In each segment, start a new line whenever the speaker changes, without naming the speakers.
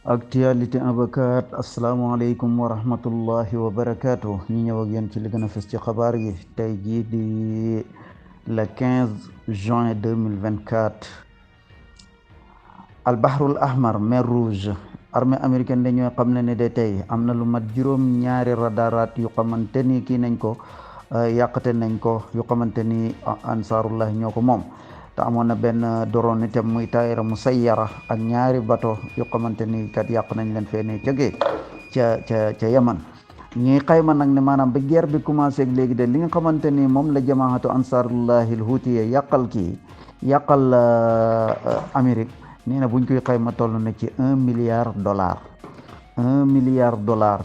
Actualité 1/4 asalaamaaleykum wa rahmatullahi wa barakaatu ñu ñëw ak yéen ci li gën a fës ci xabaar yi tey jii di le 15 juin 2024. albahrul ahmar mer rouge armée américaine dañooy xam ne de tey am na lu mat juróom-ñaari radaraat yu xamante ni kii nañ ko yàqate nañ ko yu xamante ni ansaarullah ñoo ko moom. te amoon na benn drone itam muy taayira mu sayyara ak ñaari bato yu xamante ni kat yàq nañ leen fee ne ca géej ca Yaman. ñuy xayma nag ne maanaam ba guerre bi commencé ak léegi de li nga xamante ni moom la jamaatu ansaarullahil huutiya yàqal Amérique nee na buñ koy xayma toll na ci $1 milliard. $1 milliard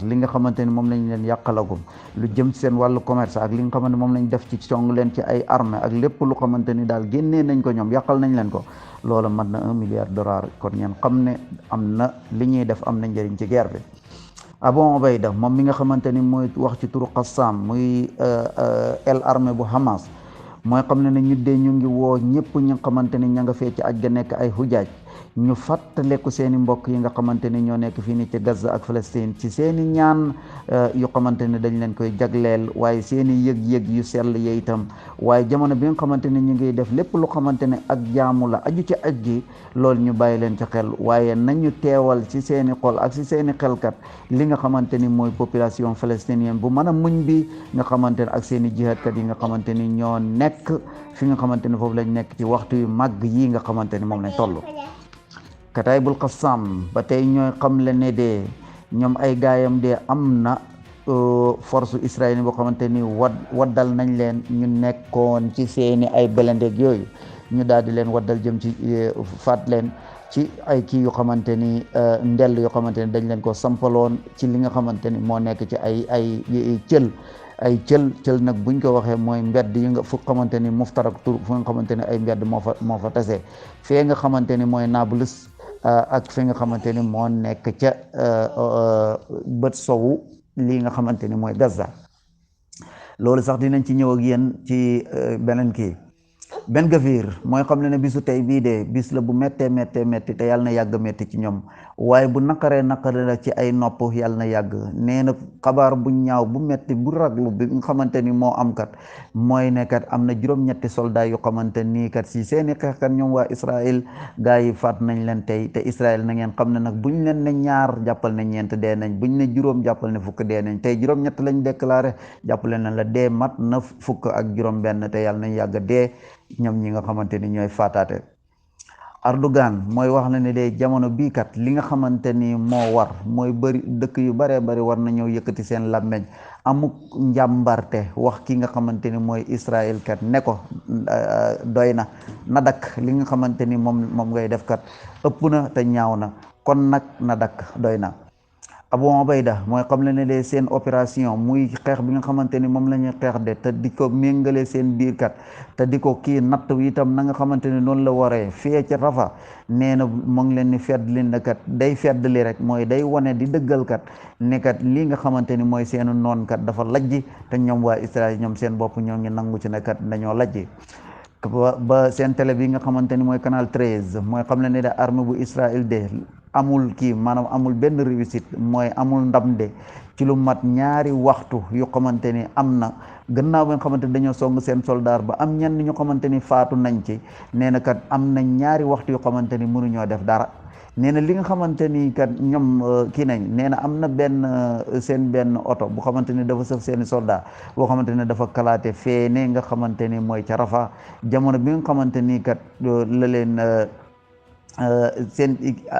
li nga xamante ni moom lañ leen yàqalagum lu jëm seen wàllu commerce ak li nga xamante moom lañ def ci song leen ci ay armée ak lépp lu xamante ni daal génnee nañ ko ñoom yàqal nañ leen ko loolu mat na $1 milliard. kon ngeen xam ne am na li ñuy def am na njëriñ ci guerre bi. Abu Ubayda moom mi nga xamante ni mooy wax ci turu Qassam muy el armée bu Hamas mooy xam ne ñu dee ñu ngi woo ñëpp ñu xamante ni ña nga fee ci aj ga nekk ay hujaaj ñu fàttaleku seeni mbokk yi nga xamante ni ñoo nekk fii ni ci Gaza ak Palestine ci seeni ñaan yu xamante ni dañ leen koy jagleel waaye seeni yëg-yëg yu sell yi itam waaye jamono bi nga xamante ni ñu ngi def lépp lu xamante ne ak jaamu la aju ci aj gi loolu ñu bàyyi leen ci xel waaye nañu teewal ci seeni xol ak ci seeni xelkat li nga xamante ni mooy population palestinienne bu mën a muñ bi nga xamante ne ak seeni jihadkat yi nga xamante ni ñoo nekk fi nga xamante ni foofu lañ nekk ci waxtu yu màgg yi nga xamante ni moom lañ toll. Kataybul Qassam ba tey ñooy xam le ne de ñoom ay gaayam de am na force israélienne boo xamante ni waddal nañ leen ñu nekkoon ci seeni ay belendeeg yooyu ñu daal di leen waddal jëm ci faat leen ci ay kii yu xamante ni ndell yoo xamante ni dañ leen ko sampaloon ci li nga xamante ni moo nekk ci ay cël nag buñ ko waxee mooy mbedd yi nga fu xamante ni muftarak tur fu nga xamante ni ay mbedd moo fa tase fee nga xamante ni mooy Nablus ak fi nga xamante ni moo nekk ca bët sowu lii nga xamante ni mooy Gaza. loolu sax dinañ ci ñëw ak yéen ci beneen kii Ben Gvir mooy xam ne bisu tey bii de bis la bu méttee métti te yàlla na yàgg métti ci ñoom waaye bu naqaree la ci ay nopp yàlla na yàgg. nee na xabaar bu ñaaw bu métti bu raglu bi nga xamante ni moo am kat mooy ne kat am na juróom-ñetti soldats yu xamante nii kat si seeni xeexkat ñoom waa Israël gaa yi faat nañ leen tey te Israël na ngeen xam ne nag buñ leen ne ñaar jàppal ne ñeent dee nañ buñ ne juróom jàppal ne fukk dee nañ tey juróom-ñett lañ déclaré jàppale na la dee mat na fukk ak juróom-benn te yàlla nañ yàgg dee ñoom ñi nga xamante ni ñooy faataate. Erdogan mooy wax na ne de jamono bii kat li nga xamante ni moo war mooy bëri dëkk yu baree bari war na ñëw yëkkati seen làmmeñ amuk njàmbarte wax ki nga xamante ni mooy Israël kat ne ko doy na dakk li nga xamante ni moom ngay def kat ëpp na te ñaaw na kon nag na dakk doy na. Abu Ubayda mooy xam le ne de seen opération muy xeex bi nga xamante ni moom la ñuy xeex de te di ko méngale seen biir kat te di ko kii natt itam na nga xamante ni noonu la waree fee ca Rafa nee na mu ngi leen ni feddli na kat day feddli rek mooy day wane di dëggal kat ne kat lii nga xamante ni mooy seenu noon kat dafa lajji te ñoom waa Israël ñoom seen bopp ñoo ngi nangu ci ne kat dañoo lajji. ba seen télé bi nga xamante ni mooy canal 13 mooy xam le ne de armée bu Israël de amul kii maanaam amul benn réussite mooy amul ndam de ci lu mat ñaari waxtu yu xamante ni am na gannaaw bi nga xamante ni dañoo song seen soldaar ba am ñenn ñu xamante ni faatu nañ ci nee na kat am na ñaari waxtu yu xamante ni mënuñoo def dara. nee na li nga xamante ni kat ñoom kii nañ nee na am na seen benn oto bu xamante ni dafa sëf seeni soldat boo xamante ni dafa kalaate fee ne nga xamante ni mooy ca Rafa jamono bi nga xamante ni kat la leen seen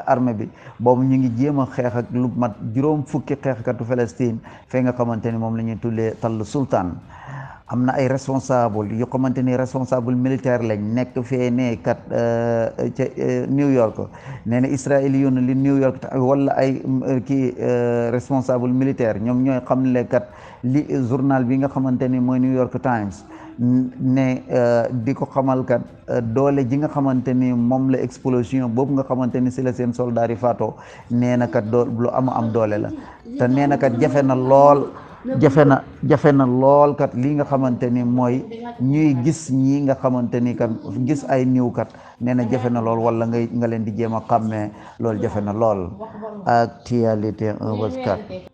armée bi boobu ñu ngi jéem a xeex ak lu mat juróom fukki xeexkatu Palestine fee nga xamante ni moom la ñuy tuddee Tal Sultan. am na ay responsable yu xamante ni responsable militaire lañ nekk fee ne kat ca New York nee na Israël yoon li New York wala ay kii responsable militaire ñoom ñooy xamle kat li journal bi nga xamante ni mooy New York Times ne di ko xamal kat doole ji nga xamante ni moom la explosion boobu nga xamante ni si la seen soldats yi faatoo nee na kat lu am doole la te nee na kat jafe na lool jafe na lool kat lii nga xamante ni mooy ñuy gis ñii nga xamante ni kat gis ay niw kat nee na jafe na lool wala nga leen di jéem a xàmmee loolu jafe na lool. Actualité 1/24.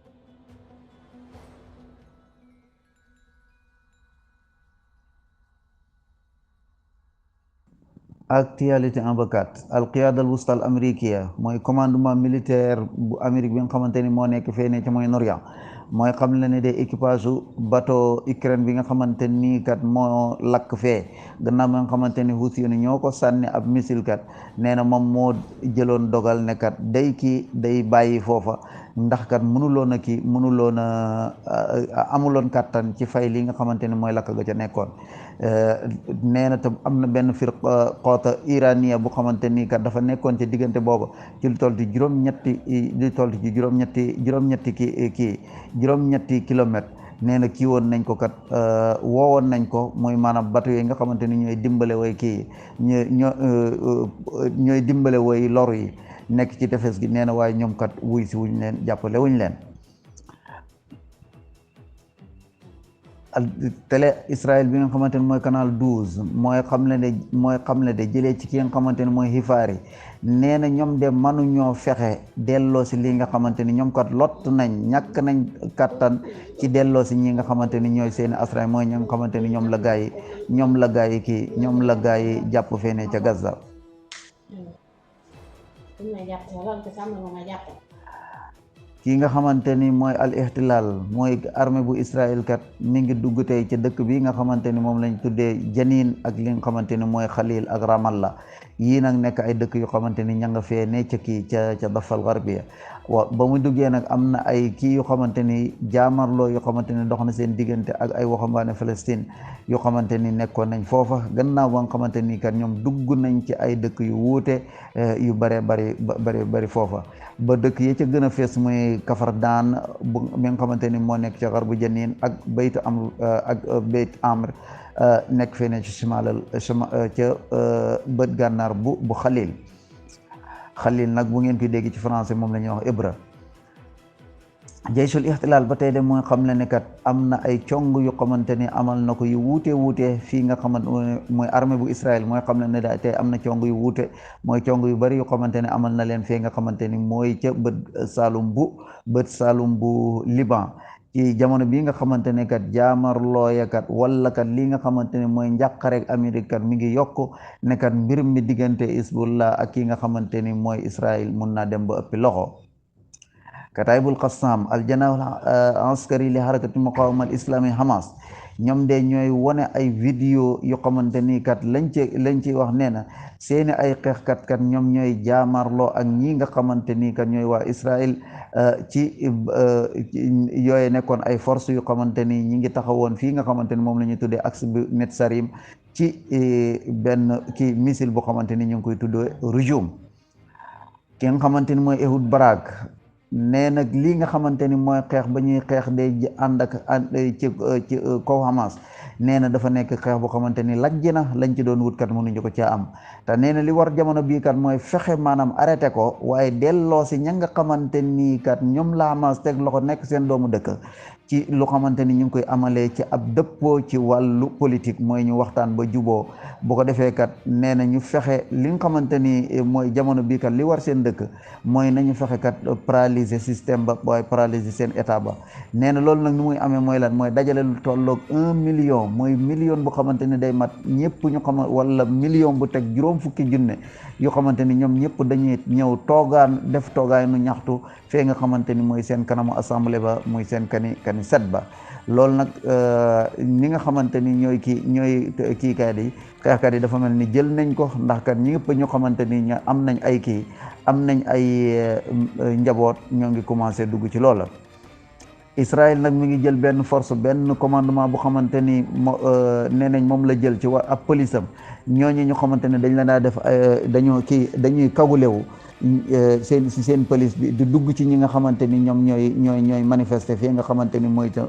Actualité 1/24 alqiyada al wusta al américain mooy commandement militaire bu Amérique bi nga xamante ni moo nekk fee ne ci Moyen-Orient mooy xam la ne de équipage su bateau Ukraine bi nga xamante ni kat moo lakk fee gannaaw bi nga xamante ni Houthi ni ñoo ko sànni ab missile kat nee na moom moo jëloon dogal ne kat day bàyyi foofa ndax kat mënuloon a mënuloon a amuloon kattan ci fay li nga xamante ni mooy lakk ga ca nekkoon. nee na tam am na benn firqoota iraniya bu xamante ni kat dafa nekkoon ci diggante boobu ci lu toll ci juróom-ñetti kilomètre nee na kii woon nañ ko kat woowoon nañ ko mooy maanaam bateau yi nga xamante ni ñooy dimbale way kii ñooy dimbale way loru yi nekk ci tefes gi nee na waaye ñoom kat wuy si wuñ leen jàppale wuñ leen. télé Israël bi nga xamante ne mooy canal 12 mooy xam ne de jëlee ci ki nga xamante ne mooy xifaar yi nee na ñoom de mënuñoo fexe delloo si lii nga xamante ni ñoom kat lott nañ ñàkk nañ kattan ci delloo si ñi nga xamante ni ñooy seeni asra mooy ñi nga xamante ni ñoom la gaa yi jàpp fene ca Gaza. kii nga xamante ni mooy al ihtilal mooy armée bu Israël kat mi ngi dugg tey ca dëkk bi nga xamante ni moom lañ tuddee Janin ak li nga xamante ni mooy Khalil ak Ramallah yii nag nekk ay dëkk yu xamante ni ña nga fee ne ca ca Dafal Garbiya waaw ba mu duggee nag am na ay kii yu xamante ni jaamarloo yu xamante ni dox na seen diggante ak ay waxambaane Palestine yu xamante ni nekkoon nañ foofa gannaaw ba nga xamante ni kat ñoom dugg nañ ci ay dëkk yu wuute yu bari foofa ba dëkk yi ca gën a fees muy Kafardaan mi nga xamante ni moo nekk ca Garbu Janin ak Beyt Amr nekk fee ne ci simalal ca bët gànnaar bu Khalil nag bu ngeen koy dégg ci français moom la ñuy wax Ibra. jaysul ixtilaal ba tey de mooy xam ne ne kat am na ay cong yu xamante ni amal na ko yu wuute fii nga xamante mooy armée bu Israël mooy xam ne da tey am na cong yu wuute mooy cong yu bari yu xamante ne amal na leen fii nga xamante ni mooy ca bët Saalum bu Liban ci jamono bii nga xamante ne kat jaamarlooya kat wala kat lii nga xamante ne mooy njàqarek Amérique kat mi ngi yokk ne kat mbir mi diggante Hizbullah ak kii nga xamante ni mooy Israël mun naa dem ba ëppi loxo. Kataibul Qassam aljanaahu askari li harakati muqawama al islami Hamas ñoom de ñooy wone ay vidéo yu xamante ni kat lañ ci wax nee na seeni ay xeexkat kat ñoom ñooy jaamarloo ak ñi nga xamante ni kat ñooy waa Israël ci yooye nekkoon ay force yu xamante ni ñi ngi taxawoon fii nga xamante ni moom la ñuy tuddee axe bi Netsarim ci benn kii missile boo xamante ni ñu ngi koy tuddee Rujum ki nga xamante ni mooy Ehud Barak nee nag lii nga xamante ni mooy xeex ba ñuy xeex de ànd ci kaw Hamas nee na dafa nekk xeex boo xamante ni lajj na lañ ci doon wut kat mënuñu ko caa am te nee na li war jamono bii kat mooy fexe maanaam arrêté ko waaye delloo si ña nga xamante ni kat ñoom la Hamas teg loxo nekk seen doomu dëkk ci lu xamante ni ñu ngi koy amalee ci ab dëppoo ci wàllu politique mooy ñu waxtaan ba juboo bu ko defee kat nee na ñu fexe li nga xamante ni mooy jamono bii kat li war seen dëkk mooy nañu fexe kat paralyser système ba waaye paralyser seen état ba nee na loolu nag ni muy amee mooy lan mooy dajale lu tolloog 1 million mooy million bu xamante ni day mat ñëpp ñu xam wala million bu teg juróom fukki junne yoo xamante ni ñoom ñëpp dañuy ñëw def toogaanu ñaxtu fee nga xamante ni mooy seen kanamu assemblée ba muy seen kani set ba loolu nag ñi nga xamante ni ñooy kiikat yi xeexkat yi dafa mel ni jël nañ ko ndax kat ñi ñëpp ñu xamante ni am nañ ay njaboot ñoo ngi commencé dugg ci loola. Israël nag mi ngi jël benn force benn commandement bu xamante ni nee nañ moom la jël ci ab police am ñooñu ñu xamante ne dañ la daa def dañuy kagulewu seen police bi di dugg ci ñi nga xamante ni ñoom ñooy manifester fii nga xamante ni mooy ca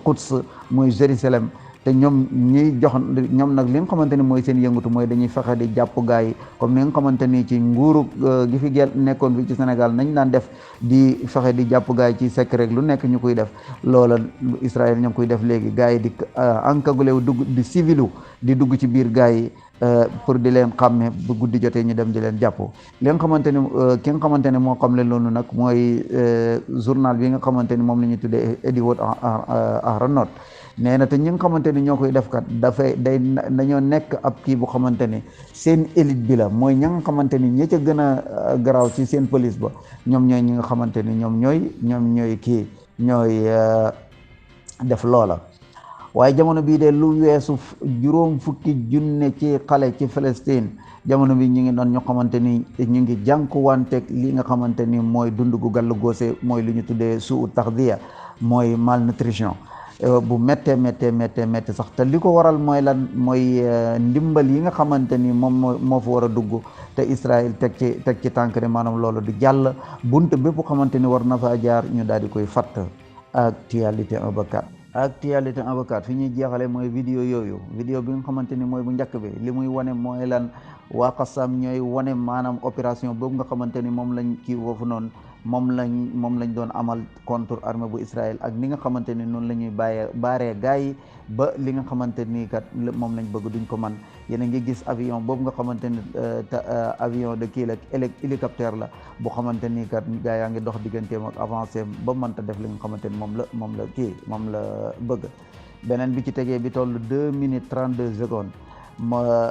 Quds mooy Jérusalem te ñoom ñiy jox ñoom nag li nga xamante ni mooy seen yëngatu mooy dañuy fexe di jàpp gaa yi comme ni nga xamante ni ci nguuru gi fi gel nekkoon fi ci Sénégal nañ daan def di fexe di jàpp gaa yi ci secret lu nekk ñu koy def loola Israël ñoo ngi koy def léegi gaa yi di encagoulé wu dugg di civilu di dugg ci biir gaa yi pour di leen xàmme bu guddi jotee ñu dem di leen jàpp li nga xamante ni ki nga xamante ne moo xam leen loolu nag mooy journal bi nga xamante ni moom la ñuy tuddee Ediwot Ahronot nee na te ñi nga xamante ni ñoo koy def kat dañoo nekk ab kii bu xamante ni seen élite bi la mooy ña nga xamante ni ñi ca gën a garaaw ci seen police ba ñoom ñooy ñi nga xamante ni ñoom ñooy kii ñooy def loola. waaye jamono bii de lu weesu juróom fukki junne ci xale ci Palestine jamono bi ñu ngi doon ñoo xamante ni ñu ngi jànkuwanteeg li nga xamante ni mooy dund gu gàll goose mooy lu ñu tuddee suu taxdiya mooy malnutrition bu méttee sax te li ko waral mooy lan mooy ndimbal yi nga xamante ni moom moo fa war a dugg te Israël teg ci tànk ne maanaam loolu du jàll bunt bépp xamante ni war na faa jaar ñu daal di koy fatt. Actualité 1/4 fi ñuy jeexale mooy vidéo bi nga xamante ni mooy bu njëkk bi li muy wane mooy lan waa Qassam ñooy wane maanaam opération boobu nga xamante ni moom lañ kii foofu noonu moom lañ doon amal contre armée bu Israël ak ni nga xamante ni noonu la ñuy baaree gars yi ba li nga xamante ni kat moom lañ bëgg duñ ko man yéen a ngi gis avion boobu nga xamante ni avion de kii la hélicoptère la boo xamante ni kat gars yaa ngi dox digganteem ak avancé ba mënta def li nga xamante ni moom la bëgg. beneen bi ci tegee bi toll 2 minutes 32 secondes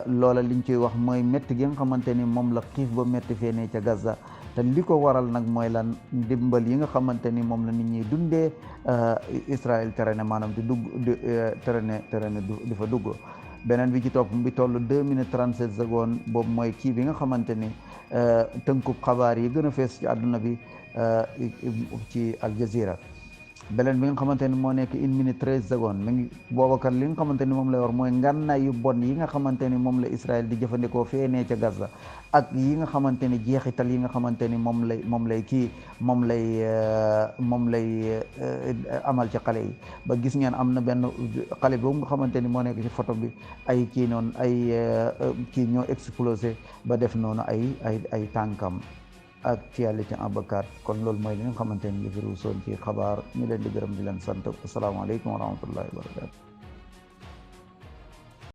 loola liñ ciy wax mooy métti gi nga xamante ni moom la xiif ba métti fee ne ca Gaza te li ko waral nag mooy lan ndimbal yi nga xamante ni moom la nit ñi dundee Israël tere ne maanaam di dugg tere ne di fa dugg. beneen bi ci topp bi toll 2 minutes 37 secondes boobu mooy kii bi nga xamante ni tënkub xabaar yi gën a fees ci àdduna bi ci Al Jazeera. beneen bi nga xamante ni moo nekk 1 minute 13 secondes mi ngi boobakat li nga xamante ni moom lay war mooy ngànnaay yu bon yi nga xamante ni moom la Israël di jëfandikoo feenee ca Gaza ak yi nga xamante ni jeexital yi nga xamante ni moom lay amal ci xale yi ba gis ngeen am na benn xale boobu nga xamante ni moo nekk ci photo bi ay kii noonu kii ñoo explosé ba def noonu ay tànkam. Actualité 1/4 kon loolu mooy li nga xamante ni li fi ruusoon ci xabaar ñu leen di gërëm di leen sant asalaamaaleykum wa rahmatullahi wa barakatu